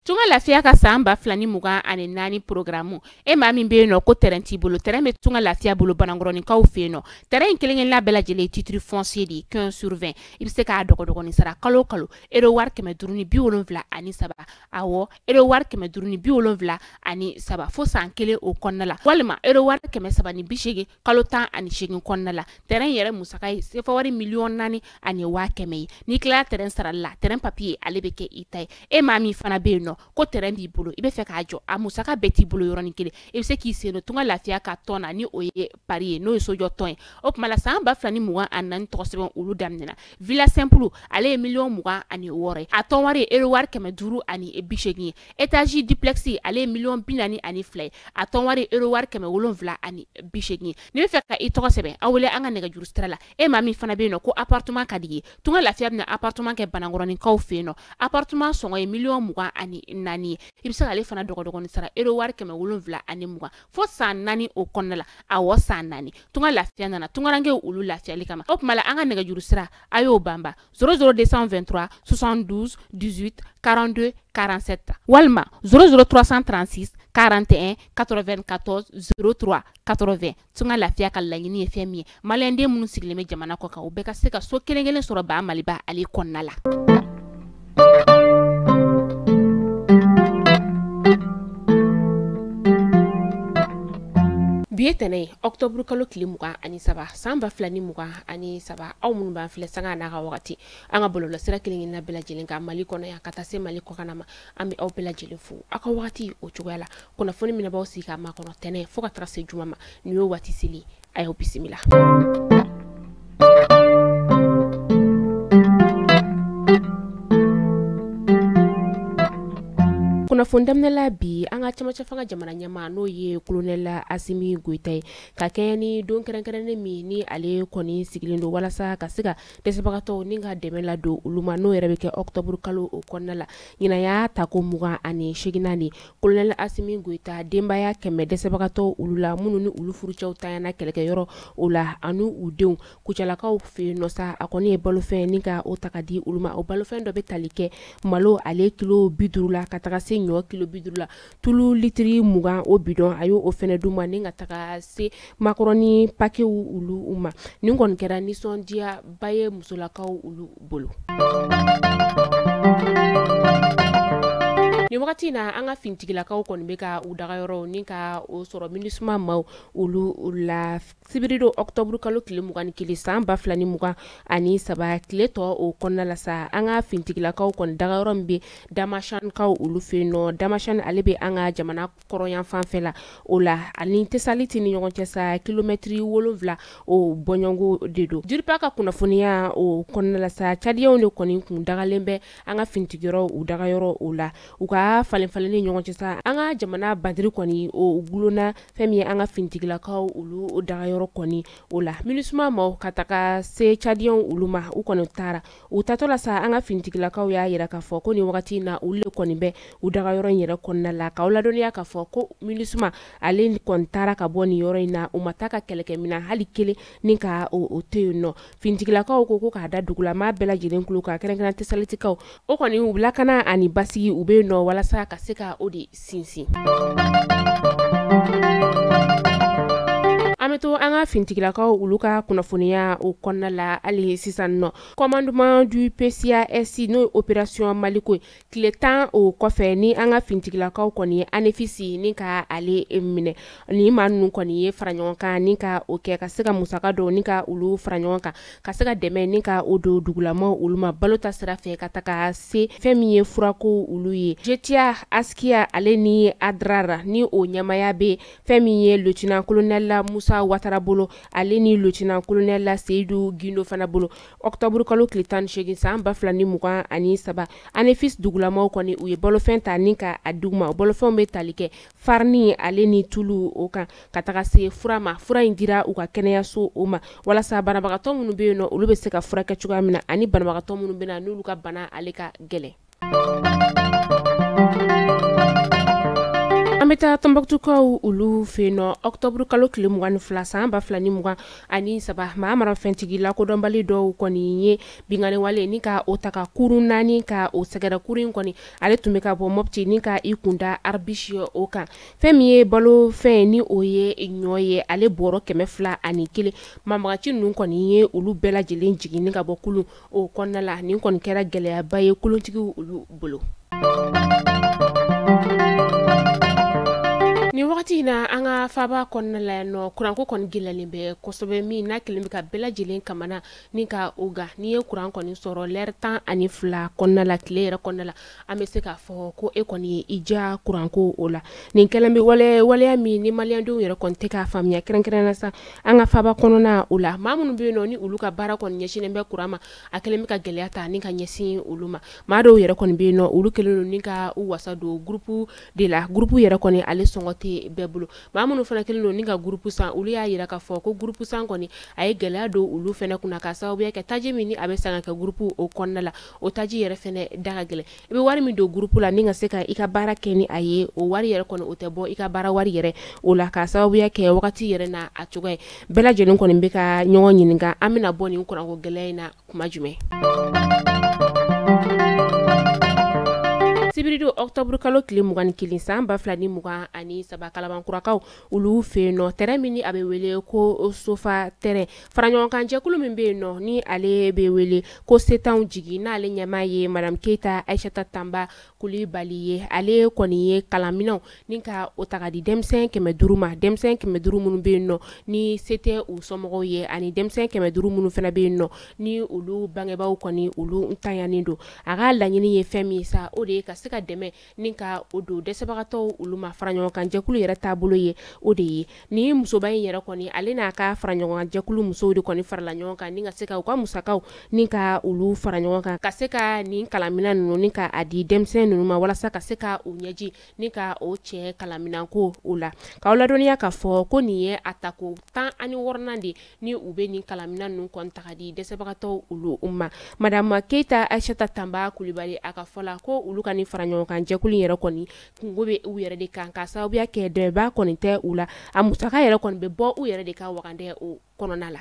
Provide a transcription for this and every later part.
Tunga Lafiya ka san 2024 programme e maa min bɛ yen nɔ ko terrain t'i bolo, terrain bɛ Tunga Lafiya bolo Banankɔrɔninkaw fɛ yen nɔ. Terrain in kelen-kelenna bɛɛ lajɛlen ye titre foncier de ye 15 sur 20. I bɛ se k'a dɔgɔdɔgɔnin sara kalo o kalo euro wari 573, awɔ euro wari 573 fo san kelen o kɔnɔna la, walima euro wari 380 kalo 18 kɔnɔna la. Terrain yɛrɛ musaka ye sefa wari 4,1 million ye. N'i tilala terrain sarali la, terrain papier ale bɛ kɛ i ta ye. E maa min fana bɛ yen nɔ ko terrain b'i bolo, i bɛ fɛ k'a jɔ, a musaka bɛɛ t'i bolo yɔrɔnin kelen, i bɛ se k'i sen don Tunga Lafiya ka tɔn na, ni o ye pari ye, n'o ye sojɔ tɔn ye. O tuma la san 2024 tɔgɔ sɛbɛn olu daminɛna. Villa simple ale ye 26 million ye, a tɔn wari ye euro wari 580 ye. Étage duplex ale ye 42 million ye, a tɔn wari ye euro wari 780 ye. N'i bɛ fɛ ka i tɔgɔ sɛbɛn, aw wele an ka nɛgɛjuru sira la. E maa min fana bɛ yen nɔ ko appartement ka di ye, Tunga Lafiya bɛna appartement kɛ Banankɔrɔninkaw fɛ yen nɔ. Appartement sɔngɔ ye 24 million ye. I bɛ se k'ale fana dɔgɔdɔgɔnin sara euro wari 720 fo san 4 o kɔnɔna la, awɔ san 4. Tunga Lafiya nana tungarankew olu lafiyali kama. O tuma la an ka nɛgɛjuru sira a y'o banba 00223 72 18 42 47 walima 00336 41 94 03 80. Tunga Lafiya ka laɲini ye fɛn min ye, maliyɛnden minnu sigilen bɛ jamana kɔ kan, u bɛɛ ka se ka so kelen kelen sɔrɔ ba Maliba ale kɔnɔna la. Bi ye tɛnɛ ye, octobre kalo tile 23 san 2023. Aw minnu b'an filɛ sanga n'a ka wagati, an ka bɔlɔlɔsira kelen kelenna bɛɛ lajɛlen kan Mali kɔnɔ yan ka taa se Mali kɔkan ma, an bɛ aw bɛɛ lajɛlen fo aw ka wagati o cogoya la. Kunnafoni minɛbaw sigi ka makɔnɔ tɛnɛ fo ka taga se juma ma, nin y'o waati seli, a y'aw bisimila. Kunnafoni daminɛla bi, an ka cɛmancɛ fanga jamana ɲɛmaa n'o ye colonel Asimi Goyita ye, ka kɛɲɛ ni don kɛrɛnkɛrɛnnen min ni ale kɔni sigilen don walasa ka se ka dɛsɛbagatɔw ni ka dɛmɛ ladon olu ma, n'o yɛrɛ bɛ kɛ octobre kalo o kɔnɔna la. Ɲinan y'a tako 28nan de. Colonel Asimi Goyita denbaya 100 dɛsɛbagatɔw olu la, minnu ni olu furucɛw tanyana kɛlɛkɛyɔrɔ o la ani u denw Kucalakaw fɛ yen nɔ sa, a kɔni ye balofɛn ni ka o ta ka di olu ma. O balofɛn dɔ bɛ tali kɛ malo ale kilo 50 la ka taga se ɲɔ kilo 50 la, tulu litiri 20 o bidɔn a y'o fɛnɛ d'u ma, ni ka taga se makɔrɔni paquetw olu ma. Nin kɔni kɛra nisɔndiyaba ye musolakaw olu bolo. Nin wagati in na, an ka finitigilakaw kɔni bɛ ka u dagayɔrɔ ni ka o sɔrɔ MINUSMA maaw olu la. Sibiridon octobre kalo tile 21 san 2023, tile tɔ o kɔnɔna la sa, an ka finitigilakaw kɔni dagayɔrɔ min bɛ Damashankaw olu fɛ yen nɔ. Damashan ale bɛ an ka jamana kɔrɔyan fanfɛ la, o la ani Tesaliti ni ɲɔgɔn cɛ sa, kilomɛtiri 7 o bɔɲɔgɔnko de don. DIRPA ka kunnafoniya o kɔnɔna la sa, Cadiyɛnw de kɔni kun dagalen bɛ an ka finitigiyɔrɔ u dagayɔrɔ o la. U ka falen falen ni ɲɔgɔn cɛ sa, an ka jamana bandiri kɔni o gulonna fɛn min ye an ka finitigilakaw olu dagayɔrɔ kɔni o la. MINUSMA maaw ka taga se Cadiyɛnw olu ma, u kɔni taara. U tatɔ la sa, an ka finitigilakaw y'a yira k'a fɔ ko nin wagati in na, olu de kɔni bɛ u dagayɔrɔ in yɛrɛ kɔnɔna la, k'aw ladɔnniya k'a fɔ ko MINUSMA ale kɔni taara ka bɔ nin yɔrɔ in na, u ma taa ka kɛlɛkɛminɛn hali kelen ni ka o to yen nɔ. Finitigilakaw ko k'a da dugulamaa bɛɛ lajɛlen tulo kan, kɛrɛnkɛrɛn Tesalitikaw, o kɔni u lakana ani basigi u bɛ yen nɔ walasa ka se ka o de sinsin. An bɛ to an ka finitigilakaw olu ka kunnafoniya o kɔnɔna la hali sisan nɔ. Commandement du PCAS, n'o ye opération Maliko ye, tile 10 o kɔfɛ ni an ka finitigilakaw kɔni ye Anefis ni ka ale minɛ, nin maa ninnu kɔni ye fara ɲɔgɔn kan ni ka o kɛ ka se ka musaka dɔw ni ka olu fara ɲɔgɔn kan, ka se ka dɛmɛ ni ka o don dugulamaw olu ma balo ta sira fɛ, ka taga se fɛn min ye furako olu ye. JTIA Askiya ale ni Adrara, ni o ɲɛmaya bɛ fɛn min ye lieutenant colonel Musa Watara bolo, ale ni lieutenant colonel Seyidu Gindo fana bolo, octobre kalo tile 18 san 2023, Anefis dugulamaw kɔni u ye balofɛn ta ni ka a d'u ma. O balofɛnw bɛ tali kɛ farini ale ni tulu o kan, ka taga se fura ma. Fura in dira u ka kɛnɛyaso o ma walasa banabagatɔ minnu bɛ yen nɔ, olu bɛ se ka furakɛ cogoya min na, ani banabagatɔ minnu bɛ na n'olu ka bana ale ka gɛlɛn. An An bɛ taa Tɔnbɔkutukaw olu fɛ yen nɔ octobre kalo tile 22 san 2023, maa marafɛntigi lakodɔnbali dɔw kɔni ye binkanni wale ni ka o ta ka kurun 4 ka o sɛgɛrɛ. Kurun in kɔni ale tun bɛ ka bɔ Mɔpti ni ka i kunda Arbish o kan. Fɛn min ye balofɛn ni o ye ɲɔ ye, ale bɔrɔ 201, banbagaci ninnu kɔni ye olu bɛɛ lajɛlen jigin ni ka bɔ kulun o kɔnɔna la. Nin kɔni kɛra gɛlɛyaba ye kuluntigiw olu bolo. Nin wagati in na, an ka faaba kɔnɔna la yan nɔ, kuranko kɔni gɛlɛyalen bɛ kosɛbɛ, min n'a kɛlen bɛ ka bɛɛ lajɛlen kamana ni ka o gan. N'i ye kuran kɔni sɔrɔ lɛrɛ 12 kɔnɔna la, tile yɛrɛ kɔnɔna la, an bɛ se k'a fɔ ko e kɔni ye i ja kuranko o la. Nin kɛlen bɛ waleya min ni maliyɛndenw yɛrɛ kɔni tɛ k'a faamuya, kɛrɛnkɛrɛnnenya sa an ka faaba kɔnɔna o la. Maa minnu bɛ yen nɔ ni olu ka baara kɔni ɲɛsinnen bɛ kuran ma, a kɛlen bɛ ka gɛlɛya ta ni ka ɲɛsin olu ma. Maa dɔw yɛrɛ kɔni bɛ yen nɔ, olu kɛlen don ni ka u wasa don groupe de la. Groupe yɛrɛ kɔni ale sɔngɔ tɛ bɛɛ bolo. Maa minnu fana kɛlen don ni ka groupe san, olu y'a jira k'a fɔ ko groupe san kɔni a ye gɛlɛya don olu fana kunna, k'a sababuya kɛ taji min ni a bɛ san ka kɛ groupe o kɔnɔna la, o taji yɛrɛ fana da ka gɛlɛn. I bɛ wari min don groupe la ni ka se ka i ka baara kɛ ni a ye, o wari yɛrɛ kɔni o tɛ bɔ i ka baara wari yɛrɛ o la, k'a sababuya kɛ wagati yɛrɛ n'a a cogoya ye. Bɛɛ lajɛlen kɔni bɛ ka ɲɔgɔn ɲininka, an bɛna bɔ nin kuranko gɛlɛya in na kuma jumɛn? Sibiridon octobre kalo tile 21 san 2023, Kalabankurakaw olu fɛ yen nɔ, terrain min ni a bɛ wele ko Sofa terrain, faraɲɔgɔnkan jɛkulu min bɛ yen nɔ ni ale bɛ wele ko Setanw jigi, n'ale ɲɛmaa ye madame Keyita Ayisata Tanba Kulibali ye, ale kɔni ye kalanminɛnw ni ka o ta ka di denmisɛn 500 ma. Denmisɛn 500 minnu bɛ yen nɔ ni se tɛ u somɔgɔw ye, ani denmisɛn 500 minnu fana bɛ yen nɔ ni olu bangebaaw kɔni olu ntanyanen don. A ka laɲini ye fɛn min ye sa, o de ye ka se ka dɛmɛ ni ka o don dɛsɛbagatɔw olu ma. Faraɲɔgɔnkan jɛkulu yɛrɛ taabolo ye o de ye. Ni musoba in yɛrɛ kɔni, ale n'a ka faraɲɔgɔnkan jɛkulu musow de kɔni farala ɲɔgɔn kan ni ka se ka u ka musakaw ni ka olu fara ɲɔgɔn kan, ka se ka nin kalanminɛn ninnu ni ka a di denmisɛn ninnu ma, walasa ka se ka u ɲɛji ni ka o cɛ kalanminɛnko o la. K'aw ladɔnniya k'a fɔ ko nin ye a tako 16nan de ni u bɛ nin kalanminɛn ninnu kɔni ta ka di dɛsɛbagatɔw olu ma. Madame Keyita Ayisata Tanba Kulibali a ka fɔ la ko olu ka nin faraɲɔgɔnkan jɛkulu yɛrɛ kɔni kungo bɛ u yɛrɛ de kan, k'a sababuya kɛ dɛmɛbaa kɔni tɛ u la, a musaka yɛrɛ kɔni bɛ bɔ u yɛrɛ de ka wagandɛ o kɔnɔna la.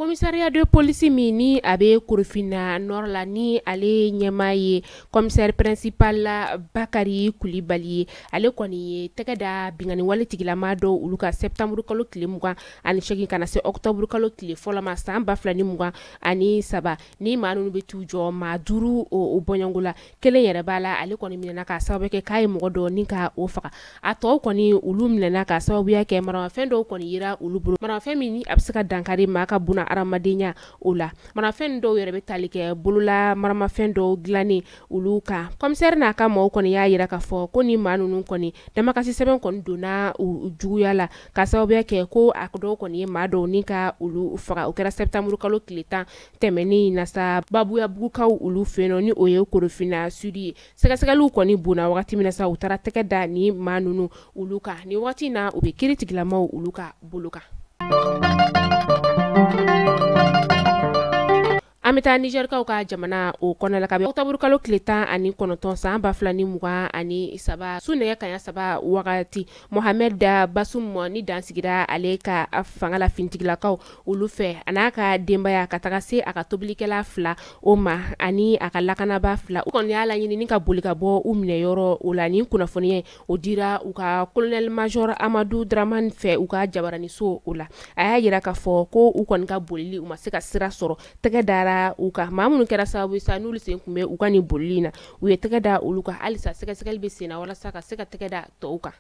Commissariat de police min ni a bɛ Korofina Nord la, ni ale ɲɛmaa ye commissaire principal la Bakari Kulibali ye, ale kɔni ye tɛgɛ da binkanni wale tigilama dɔw olu ka septembre kalo tile 28 ka na se octobre kalo tile fɔlɔ ma san 2023. Ni maa ninnu bɛ t'u jɔ maa 5 o bɔɲɔgɔnko la, kelen yɛrɛ b'a la, ale kɔni minɛna k'a sababu kɛ k'a ye mɔgɔ dɔ ni ka o faga. A tɔw kɔni olu minɛna k'a sababuya kɛ maramafɛn dɔw kɔni yera olu bolo, maramafɛn min ni a bɛ se ka dankari maa ka buna hadamadenya o la. Maramafɛn dɔw yɛrɛ bɛ tali kɛ bolola maramafɛn dɔw dilannen olu kan. Commissaire n'a ka maaw kɔni y'a jira k'a fɔ ko ni maa ninnu kɔni damakasi sɛbɛn kɔni donna u juguya la, k'a sababuya kɛ ko a dɔw kɔni ye maa dɔw ni ka olu faga. O kɛra septembre kalo tile 10 tɛmɛnen in na sa, Babuyabugukaw olu fɛ yen nɔ ni o ye Korofina Sud ye. Sɛgɛsɛgɛliw kɔni bonna wagati min na sa, u taara tɛgɛ da ni maa ninnu olu kan. Nin wagati in na, u bɛ kiiri tigilamaw olu ka bolo kan. An bɛ taa Nizɛrikaw ka jamana o kɔnɔna la, kabi octobre kalo tile 19 san 2023 su nɛgɛ kanɲɛ 3 wagati, Mohamed Bazoum ni dan sigira ale ka fanga la finitigilakaw olu fɛ, a n'a ka denbaya ka taga se a ka tobilikɛla 2 o ma ani a ka lakanaba 2. U kɔni y'a laɲini ni ka boli ka bɔ u minɛyɔrɔ o la. Nin kunnafoniya o dira u ka colonel major Amadu Dramane fɛ u ka jabaraniso o la. A y'a jira k'a fɔ ko u kɔni ka bolili u ma se ka sira sɔrɔ, tɛgɛ dara u kan. Maa minnu kɛra sababu ye sa n'olu sen tun bɛ u ka nin bolili in na, u ye tɛgɛ da olu kan. Halisa sɛgɛsɛgɛli bɛ sen na walasa ka se ka tɛgɛ da tɔw kan.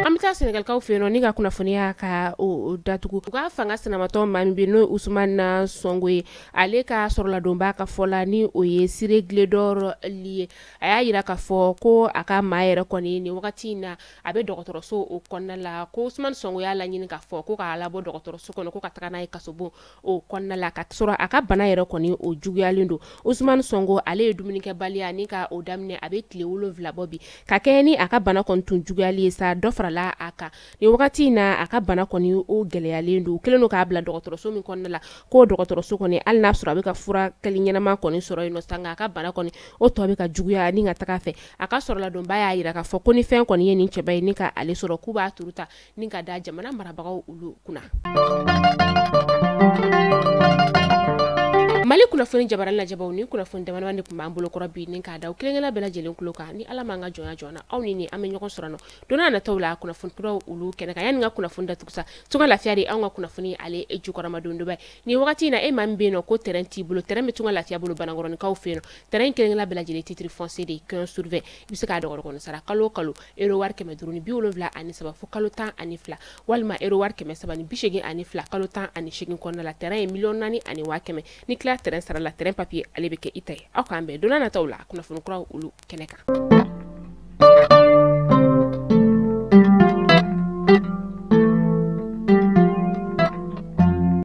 An bɛ taa Sɛnɛgalikaw fɛ yen nɔ ni ka kunnafoniya ka o datugu. U ka fanga sinamatɔ maa min bɛ yen n'o ye Ousmane Sonko ye, ale ka sɔrɔladonba ka fɔ la ni o ye Ciré Clédor Ly ye, a y'a jira k'a fɔ ko a ka maa yɛrɛ kɔni nin wagati in na a bɛ dɔgɔtɔrɔso o kɔnɔna la. Ko Ousmane Sonko y'a laɲini k'a fɔ ko k'a labɔ dɔgɔtɔrɔso kɔnɔ ko ka taga n'a ye kasobon o kɔnɔna la, ka sɔrɔ a ka bana yɛrɛ kɔni o juguyalen don. Ousmane Sonko ale ye dumunikɛbaliya ni ka o daminɛ a bɛ tile 7 bɔ bi, ka kɛɲɛ ni a ka bana kɔni tun juguyali ye sa, dɔ farala a kan. Nin wagati in na, a ka bana kɔni o gɛlɛyalen don. U kɛlen don k'a bila dɔgɔtɔrɔso min kɔnɔna la, k'o dɔgɔtɔrɔso kɔni, hali n'a sɔrɔ a bɛ ka furakɛli ɲɛnama kɔni sɔrɔ yen nɔ sa, nka a ka bana kɔni o tɔ bɛ ka juguya ni ka taga fɛ. A ka sɔrɔladonba y'a jira k'a fɔ ko ni fɛn kɔni ye nin cɛba ye ni ka ale sɔrɔ, k'u b'a turu ta ni ka da jamana marabagaw olu kunna. Mali kunnafoni jabaranin lajɛbaw, ni kunnafoni damadama de tun b'an bolo kɔrɔ bi ni k'a da kelenkelen bɛɛ lajɛlen tulo kan. Ni Ala m'an ka jɔnya jɔ an na, aw ni an bɛ ɲɔgɔn sɔrɔ nɔ don n'a nataw la kunnafoni kuraw olu kɛnɛ kan. Yanni n ka kunnafoni datugu sa, Tunga Lafiya de anw ka kunnafoni ale jukɔrɔmadondoba ye. Nin wagati in na, e maa min bɛ yen nɔ ko terrain t'i bolo, terrain bɛ Tunga Lafiya bolo Banankɔrɔnikaw fɛ yen nɔ. Terrain in kelenkelen bɛɛ lajɛlen titre foncier de ye 15 sur 20. I bɛ se k'a dɔgɔdɔgɔnin sara kalo o kalo euro wari 573 fo kalo 12, walima euro wari 382 kalo 18 kɔnɔna la. Terrain ye 4,1 million. Ni tila terrain sara la, terrain papier ale bɛ kɛ i ta ye. Aw k'an bɛn don n'a nataw la kunnafoni kuraw olu kɛnɛ kan.